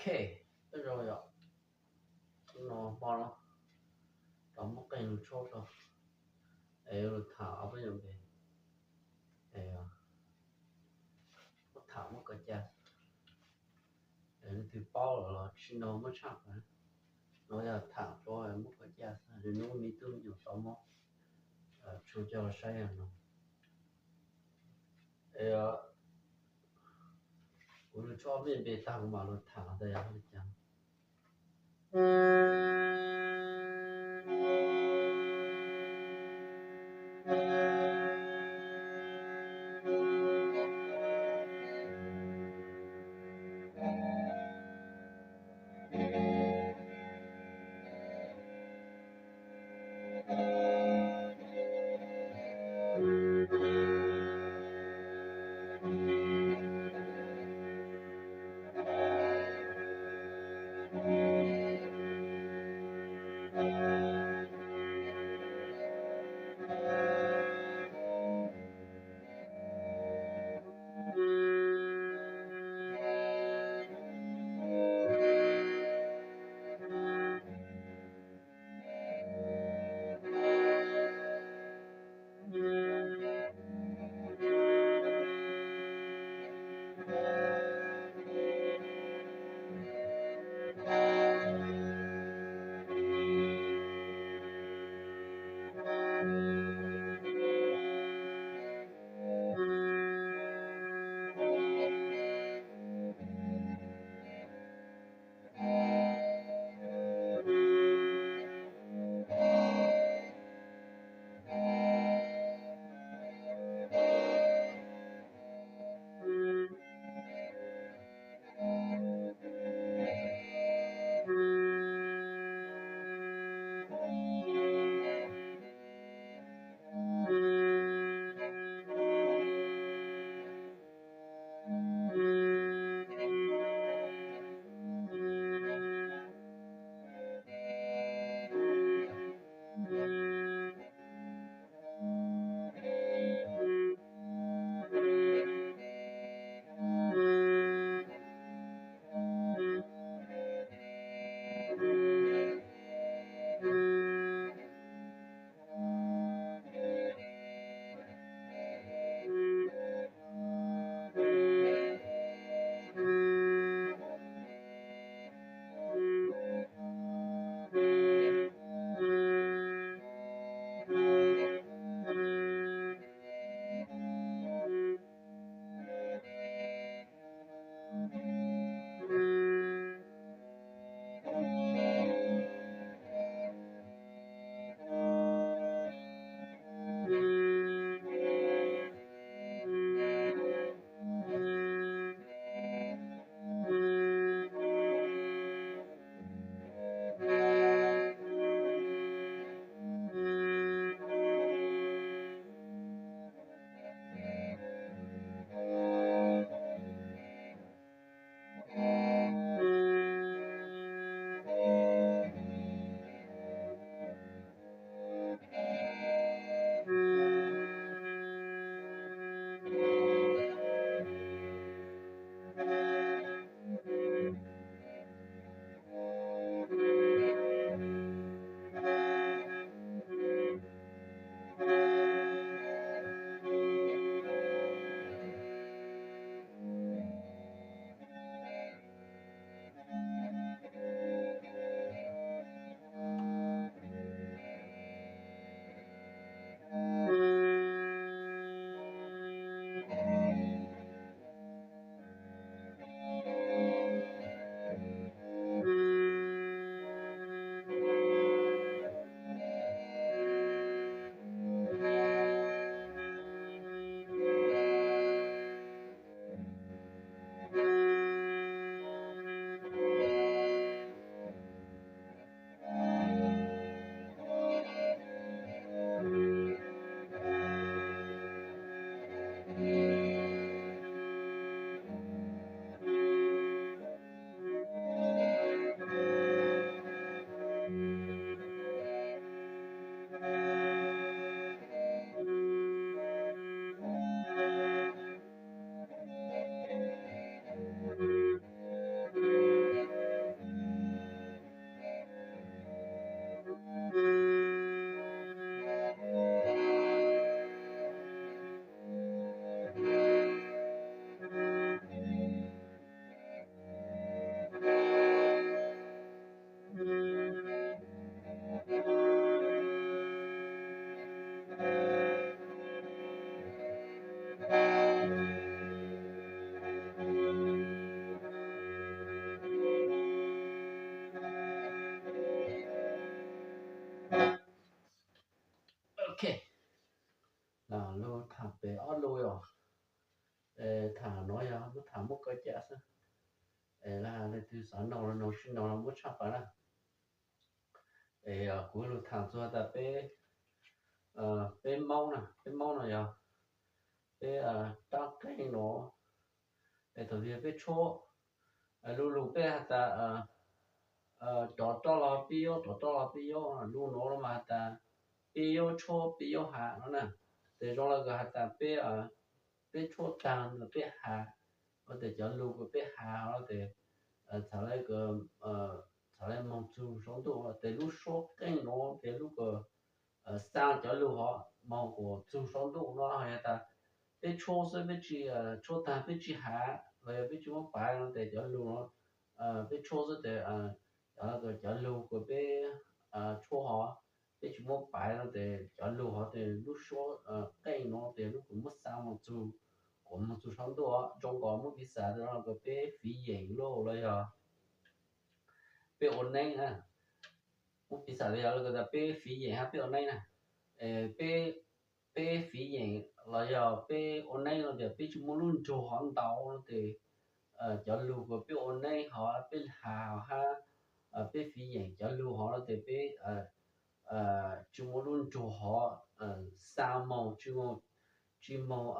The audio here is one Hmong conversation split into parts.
Ok, tej zaum yog no hmo no rov muab qee lus tshuab rau, es yuav lug tham ob peb nyuag npe, es muab tham muab kov ca, es leej twg paub lawm los tsis no muab tshaj, no yog tham rau muab kov ca xwb, nws muaj me tub me nyuam tau muab tshua coj los saib no. Es kuv lug tshuab ob peb npe tag kuv mam lug tham tas yog li cas. tham no yog muab tham muab kaw ca xwb. Es leej twg xav noog los noog, tsis noog los muab tshaj pas na. Es kuv lug tham txug tas peb, peb Moob na, peb Moob no yog peb rab qeej no, es thaum twg peb tshuab, lug lug peb has tas rov roj los pib yaub, rov roj los pib yaub, lug nuav los mas has tas pib yaub tshuab pib yaub has no na. Tes zoo le kws has tas peb, peb tshuab taag peb has, tes cov lug kws peb has hov tes txhad le, txhad le moog txug saum ntuj, tes lub suab qeej nuav tes lub kws xaa cov lug hov moog kuas txug saum ntuj no. Has tas peb tshuab xwb, peb tsis, tshuab taag peb tsis has los yog peb tsis muab paiv no tes cov lug, peb tshuab xwb tes cov lug kws peb tshuab hov, peb tsis muab paiv no tes cov lug hov tes lub suab qeej nuav tes lub kws muab xaa moog txug, kuas moog txug saum ntuj. Zoo nkaus muab piv xam tas kws peb fiv yeem los yog peb ua neeb na, muab piv xam tas yog kws tas peb fiv yeem hab peb ua neeb na, peb, peb fiv yeem los yog peb ua neeb no tes peb tsis muaj lub nruag hov ntaus no tes cov lug kws peb ua neeb hov peb has hab peb fiv yeem cov lug hov no tes peb tsis muaj lub nruag hov xaa moog, tsis moog, tsis moog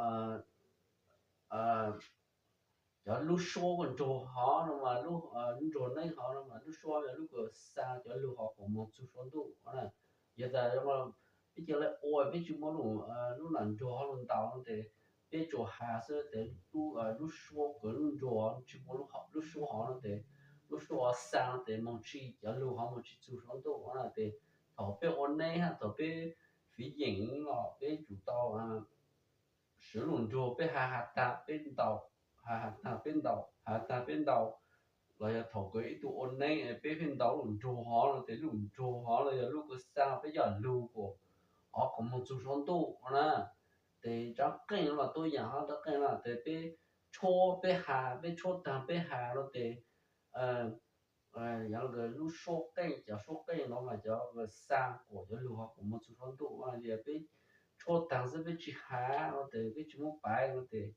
cov lub suab nruag hov no mas, lub nruag neeb hov no mas lub suab yog lub kws xaa cov lug hov kuas moog txug saum ntuj na. Yog tas peb cia le ua peb tsis muaj lub, lub nam nruag hov lug ntaus no tes peb tsuas has xwb tes lub suab kws lub nruag tsis muaj lub suab hov no tes lub suab hov xaa no tes moog tsis, cov lug hov moog tsis txug saum ntuj na. Tes thaum peb ua neeb hab thaum peb fiv yeem los peb tsum tau swv lub nruag, peb has has taag peb ntaus, has has taag peb ntaus, has taag peb ntaus, los yog thaum kws ib tug ua neeb peb pheej ntaus lub nruag hov no tes lub nruag hov los yog lub kws xaa peb cov lug kuas hov kuas moog txug saum ntuj na. Tes rab qeej no mas tuab yaam hab rab qeej no tes peb tshuab peb has, peb tshuab taag peb has no tes yog lub suab qeej, cov suab qeej no mas cov xaa kuas cov lug hov kuas moog txug saum ntuj. Yog peb tshuab taag xwb peb tsis has no tes peb tsis muab paiv no tes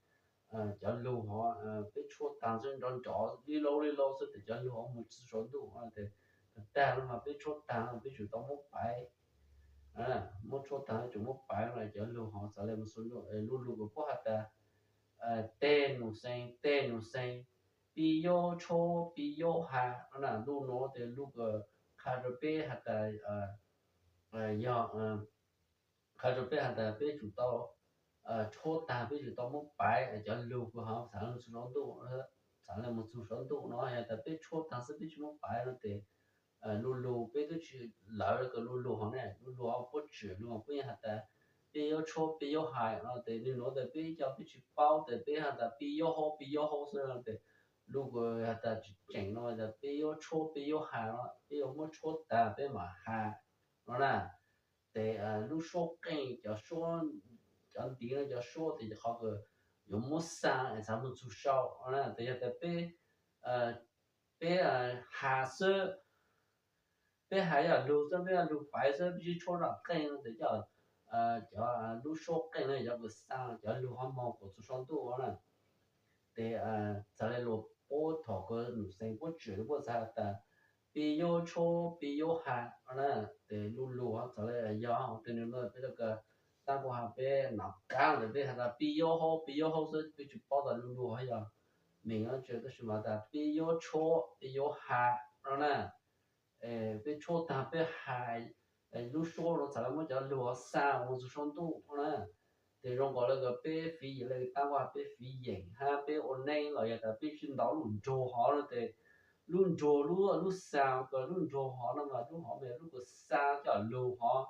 cov lug hov, peb tshuab taag xwb nrov nrov li laub li laub xwb tes cov lug hov moog txug saum ntuj. Tes tag tag no mas peb tshuab taag peb tsum tau muab paiv, muab tshuab taag peb tsum muab paiv no cov lug hov txhad le moog txug saum ntuj. Lub lug kws puab has tas teg num xees, teg num xees, pib yaub tshuab pib yaub has no na, lub nuav tes lub kws qha rua peb has tas, yog qha rua peb has tas peb tsum tau tshuab taag peb tsum tau muab paiv cov lug kws hov txhad le moog txug saum ntuj, txhad le moog txug saum ntuj no. Yog tas peb tshuab taag xwb peb tsis muab paiv no tes lub lug peb twb tsis lawv kws lub lug hov ne, lub lug puab tswm lug puab yeej has tas pib yaub tshuab pib yaub has no tes nwg nuav tes peb cov peb tsis paub tes peb has tas pib yaub haub pib yaub haub xwb no tes lub kws has tas tsis tseem no tas pib yaub tshuab pib yaub has no, peb yuav muab tshuab taag peb mam has no na. Tes lub suab qeej cov suab, cov ntiv no cov suab tes qhov kws yuav muab xaa es txhad moog txug saum na. Tes yog tas peb, peb has xwb, peb has yog lug xwb, peb yog lug paiv xwb, peb tsis tshuab rab qeej no tes cov, cov lub suab qeej no cov kws xaa cov lug hov moog kuas txug saum ntuj na. Tes txhad le luas puab thaum kws num xees puab tswm puab txhad tas pib yaub tshuab pib yaub has na. Tes lub lug hov txhad le yog tes nwg nuav peb le kws taab kuj has peb nov qaab ntawd peb has tas pib yaub haub pib yaub haub xwb, peb tsis paub tas lub lug hov yog meem no tsi, tab sis mas tas pib yaub tshuab pib yaub has no na. Peb tshuab taag peb has, lub suab no txhad le muab cov lug hov xaa moog txug saum ntuj na. Tes zoo nkaus le kws peb fiv yeem le taab kuj has peb fiv yeem hab peb ua neeb los yog tas peb tsis ntaus lub nruag hov no tes lub nruag lub, lub xaa kws lub nruag hov no mas lub hov mas lub kws xaa cov lug hov.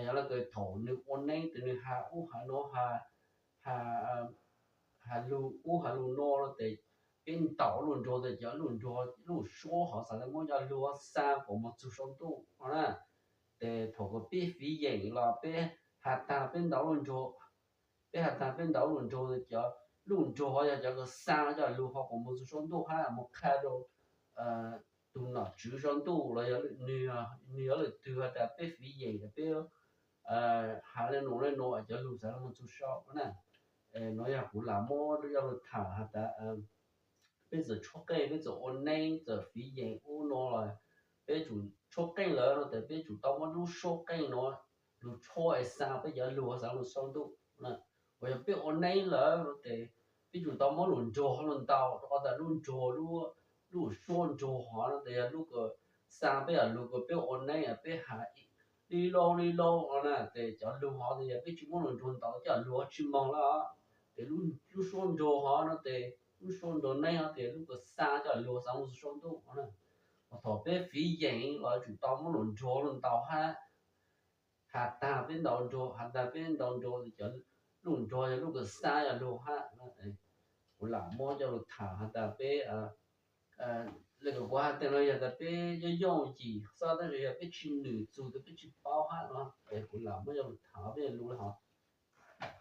Yog le kws thaum nwg ua neeb tes nwg has ub has nuav, has, has lug ub has lug nuav no tes peb ntaus lub nruag tes cov lub nruag lub suab hov txhad le muab cov lug hov xaa kuas moog txug saum ntuj no na. Tes thaum kws peb fiv yeem los peb has taag peb ntaus lub nruag, peb has taag peb ntaus lub nruag tes cov lub nruag hov yog cov kws xaa cov lug hov kuas moog txug saum ntuj hab moog qha rua tug nom tswv saum ntuj los yog nwg yog leej twg has tas peb fiv yeem peb has le nuav le nuav cov lug txhad le moog txug saum na. No yog kuv lam muab coj lug tham has tas peb txawm tshuab qeej, peb txawm ua neeb, txawm fiv yeem ub no los peb tsum tshuab qeej lawm no tes peb tsum tau muab lub suab qeej no lug tshuab es xaa peb cov lug xaav lug sau ntuj. Uas yog peb ua neeb lawm no tes peb tsum tau muab lug nrog lug ntaus rau qhov tas lub nrog, lub suab nrog hov no tes yog lub kws xaa peb cov lug kws peb ua neeb peb has li laub li laub no na tes cov lug hov tes yog peb tsis muab lug nrog ntaus cov lug tsis moog lawm. Tes lub suab nrog hov no tes lub suab nrog neeb hov tes lub kws xaa cov lug xaav lug sau ntuj no na. Uas thaum peb fiv yeem los tsum tau muab lug nrog lug ntaus hab. Has tas peb ntaus nrog, has tas peb ntaus nrog tes cov lug nrog yog lub kws xaa cov lug hab. Kuv lam muab coj lug tham has tas peb le kws kuv has tas no yog tas peb yooj yooj yim xwb tab sis yog peb tsis nws txug tes peb tsis paub hab no es kuv lam muab coj lug tham peb lug le hov.